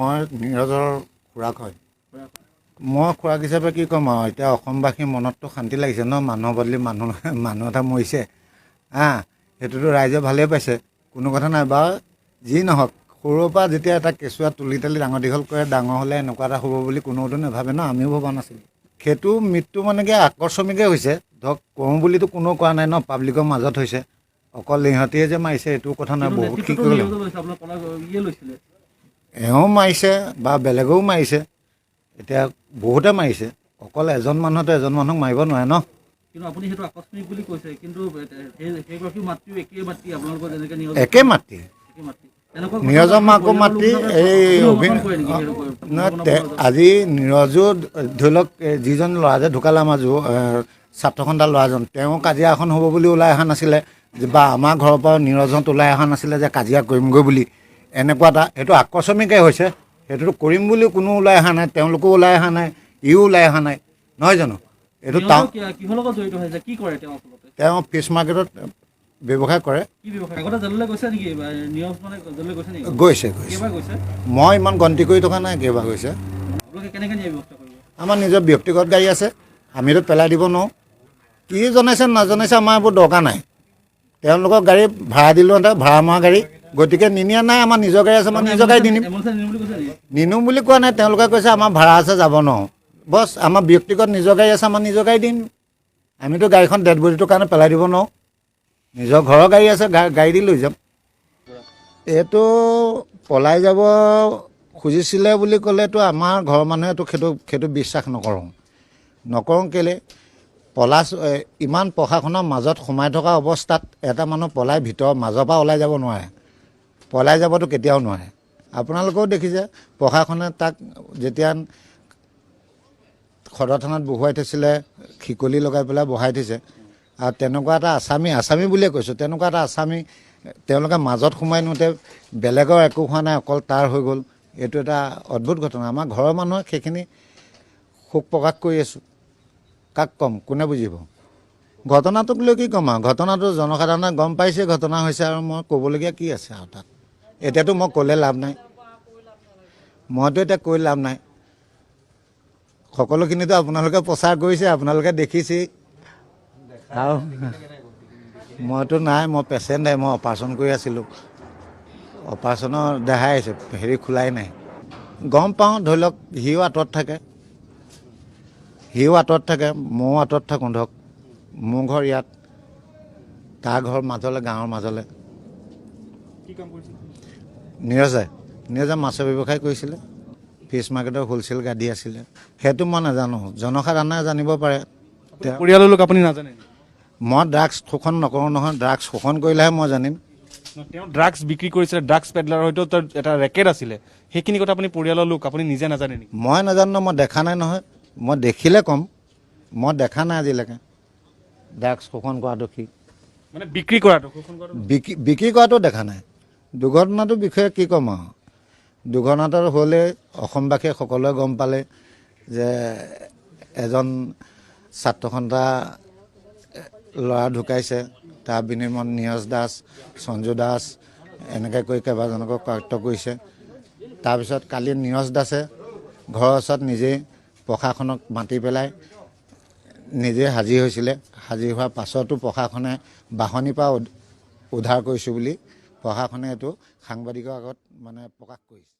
মই নীৰজৰ খুৰাক হয়। মই খুৰাক হিচাপে কি ক'ম আৰু, এতিয়া অসমবাসীৰ মনততো শান্তি লাগিছে ন, মানুহৰ বদলি মানুহ মানুহ এটা মৰিছে। হা, সেইটোতো ৰাইজে ভালেই পাইছে, কোনো কথা নাই। বাৰু যি নহওক, সৰুৰ পৰা যেতিয়া এটা কেঁচুৱা তুলি তালি ডাঙৰ দীঘল কৰে, ডাঙৰ হ'লে এনেকুৱা এটা হ'ব বুলি কোনেওতো নাভাবে ন, আমিও ভবা নাছিলোঁ। সেইটো মৃত্যু মানে কি আকস্মিকে হৈছে, ধৰক কৰোঁ বুলিতো কোনেও কৰা নাই ন, পাব্লিকৰ মাজত হৈছে। অকল ইহঁতিয়ে যে মাৰিছে এইটো কথা নহয়, বহুত কি কৰিলে এওঁ মাৰিছে বা বেলেগেও মাৰিছে, এতিয়া বহুতে মাৰিছে। অকল এজন মানুহেতো এজন মানুহক মাৰিব নোৱাৰে ন। কিন্তু আপুনি সেইটো আকস্মিক বুলি কৈছে, কিন্তু সেইগৰাকী মাতৃও একেই মাতৃ, আপোনালোকৰ যেনেকৈ নিৰজ একে মাতৃ, একে মাতৃ, তেনেকুৱা নীৰজৰ মাকো মাতৃ। এই আজি নীৰজো ধৰি লওক, যিজন ল'ৰা যে ঢুকালে আমাৰ ছাত্ৰসন্থাৰ ল'ৰাজন, তেওঁ কাজিয়া এখন হ'ব বুলি ওলাই অহা নাছিলে, বা আমাৰ ঘৰৰ পৰাও নীৰজহঁত ওলাই অহা নাছিলে যে কাজিয়া কৰিমগৈ বুলি। এনেকুৱা এটা সেইটো আকস্মিকে হৈছে, সেইটোতো কৰিম বুলি কোনো ওলাই অহা নাই, তেওঁলোকো ওলাই অহা নাই, ইও ওলাই অহা নাই, নহয় জানো? এইটো কিহৰ লগত জড়িত হৈছে, কি কৰে তেওঁ আচলতে? তেওঁ ফিছ মাৰ্কেটত ব্যৱসায় কৰে। কি ব্যৱসায়? আগতে জেললৈ গৈছে নেকি? নীৰজ মানে জেললৈ গৈছে নেকি? গৈছে, গৈছে। কেইবাৰ গৈছে? মই ইমান গন্তি কৰি থকা নাই কেইবাৰ গৈছে। আপোনালোকে কেনেকৈ নিয়াৰ ব্যৱস্থা কৰিব? আমাৰ নিজৰ ব্যক্তিগত গাড়ী আছে, আমিতো পেলাই দিব নোৱাৰোঁ। কি জনাইছে নাজনাইছে আমাৰ এইবোৰ দৰকাৰ নাই। তেওঁলোকৰ গাড়ী ভাড়া দিলোঁহেঁতেন, ভাড়া মৰা গাড়ী, গতিকে নিনিয়া নাই। আমাৰ নিজৰ গাড়ী আছে, আমাৰ নিজৰ গাড়ী দি নিম। নিনো বুলি কোৱা নাই, তেওঁলোকে কৈছে আমাৰ ভাড়া আছে যাব নোৱাৰোঁ। বছ, আমাৰ ব্যক্তিগত নিজৰ গাড়ী আছে, আমাৰ নিজৰ গাড়ী দিম। আমিতো গাড়ীখন ডেড বডিটোৰ কাৰণে পেলাই দিব নোৱাৰোঁ। নিজৰ ঘৰৰ গাড়ী আছে, গাড়ী দি লৈ যাম। এইটো পলাই যাব খুজিছিলে বুলি ক'লেতো আমাৰ ঘৰৰ মানুহেতো সেইটো বিশ্বাস নকৰোঁ। নকৰোঁ কেলৈ, পলাশ ইমান প্ৰশাসনৰ মাজত সোমাই থকা অৱস্থাত এটা মানুহ পলাই ভিতৰৰ মাজৰ পৰা ওলাই যাব নোৱাৰে, পলাই যাবতো কেতিয়াও নোৱাৰে। আপোনালোকেও দেখিছে প্ৰশাসনে তাক যেতিয়া সদৰ থানাত বহুৱাই থৈছিলে, শিকলি লগাই পেলাই বহাই থৈছে। আৰু তেনেকুৱা এটা আছামী, আছামী বুলিয়ে কৈছোঁ, তেনেকুৱা এটা আছামী তেওঁলোকে মাজত সোমাই নিওঁতে বেলেগৰ একো হোৱা নাই, অকল তাৰ হৈ গ'ল। এইটো এটা অদ্ভুত ঘটনা। আমাৰ ঘৰৰ মানুহে সেইখিনি শোক প্ৰকাশ কৰি আছোঁ, কাক ক'ম, কোনে বুজিব? ঘটনাটোক লৈ কি ক'ম আৰু, ঘটনাটো জনসাধাৰণে গম পাইছে ঘটনা হৈছে, আৰু মই ক'বলগীয়া কি আছে আৰু তাত? এতিয়াতো মই ক'লে লাভ নাই, মইতো এতিয়া কৈ লাভ নাই। সকলোখিনিতো আপোনালোকে প্ৰচাৰ কৰিছে, আপোনালোকে দেখিছেই। আৰু মইতো নাই, মই পেচেণ্টে, মই অপাৰেশ্যন কৰি আছিলোঁ, অপাৰেশ্যনৰ দেখাই আহিছে, হেৰি খোলাই নাই। গম পাওঁ, ধৰি লওক সিও আঁতৰত থাকে, সিও আঁতৰত থাকে, ময়ো আঁতৰত থাকোঁ। ধৰক মোৰ ঘৰ ইয়াত, তাৰ ঘৰ মাজলৈ, গাঁৱৰ মাজলৈ। নীৰজে নীৰজে মাছৰ ব্যৱসায় কৰিছিলে, ফিছ মাৰ্কেটৰ হ'লচেল গাদী আছিলে। সেইটো মই নাজানো, জনসাধাৰণে জানিব পাৰে। পৰিয়ালৰ লোক আপুনি নাজানে? মই ড্ৰাগছ শোষণ নকৰোঁ নহয়, ড্ৰাগছ শোষণ কৰিলেহে মই জানিম। তেওঁ ড্ৰাগছ বিক্ৰী কৰিছিলে, ড্ৰাগছ পেডলাৰ, হয়তো তাৰ এটা ৰেকেট আছিলে, সেইখিনি কথা আপুনি পৰিয়ালৰ লোক, আপুনি নিজে নাজানে নেকি? মই নাজানো, মই দেখা নাই নহয়, মই দেখিলে ক'ম। মই দেখা নাই আজিলৈকে ড্ৰাগছ শোষণ কৰাটো, সি মানে বিক্ৰী কৰাটো, বিক্ৰী কৰাটো দেখা নাই। দুৰ্ঘটনাটোৰ বিষয়ে কি ক'ম আৰু, দুৰ্ঘটনাটো হ'লে অসমবাসীয়ে সকলোৱে গম পালে যে এজন ছাত্ৰসন্থা ল'ৰা ঢুকাইছে, তাৰ বিনিময়ত নীৰজ দাস, সঞ্জু দাস এনেকৈ কৰি কেইবাজনকো কৰায়ত্ব কৰিছে। তাৰপিছত কালি নীৰজ দাসে ঘৰৰ ওচৰত নিজেই প্ৰশাসনক মাতি পেলাই নিজে হাজিৰ হৈছিলে। হাজিৰ হোৱাৰ পাছতো প্ৰশাসনে বাঁহনিৰ পৰা উদ্ধাৰ কৰিছোঁ বুলি প্ৰশাসনে এইটো সাংবাদিকৰ আগত মানে প্ৰকাশ কৰিছে।